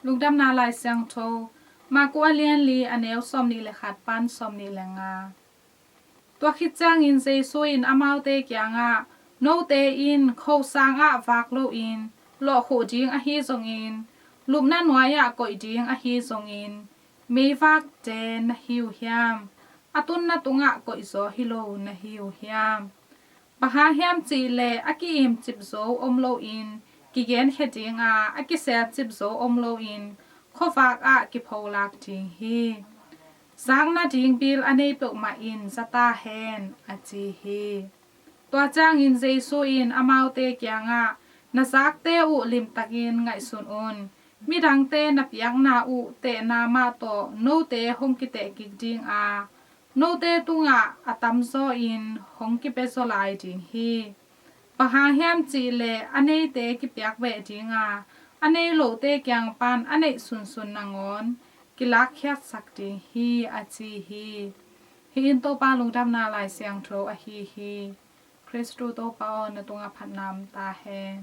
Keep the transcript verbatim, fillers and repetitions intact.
Lungdamna Lai Siangtho, Marku a lian li, a neu sawmnih le khat pan sawmnih le nga. Tua khit ciangin Jesu in amaute kiangah, "Note in khosang ah vak loin lawhkhuh ding ahi zongin, lupna nuai-ah koih ding ahi zongin, meivakte na hi uh hiam? A tunna tungah koihzaw hi lo na hi uh hiam? Bang hang hiam cih leh a ki-imcip zo om loin kigenkhia dinga, a kiselcip zo om loin khuavak ah kipholak ding hi. Zakna ding bil a nei peuhmah in za ta hen," a ci hi. Tua ciangin Jesu in amaute kiangah, "Na zakte uh limtakin ngaihsun un. Midangte na piakna uh tehna mah tawh note hong kiteh kik dinga, note tungah a tamzaw in hong kipia zaw lai ding hi. Bang hang hiam cih leh a neite kipiak beh dinga, a nei lote kiang pan a neih sunsun nangawn kilakkhiatsak ding hi," a ci hi. Hih in Topa Lungdamna Lai Siangtho ahi hi. Khristu Topa aw, na tungah phatna om ta hen.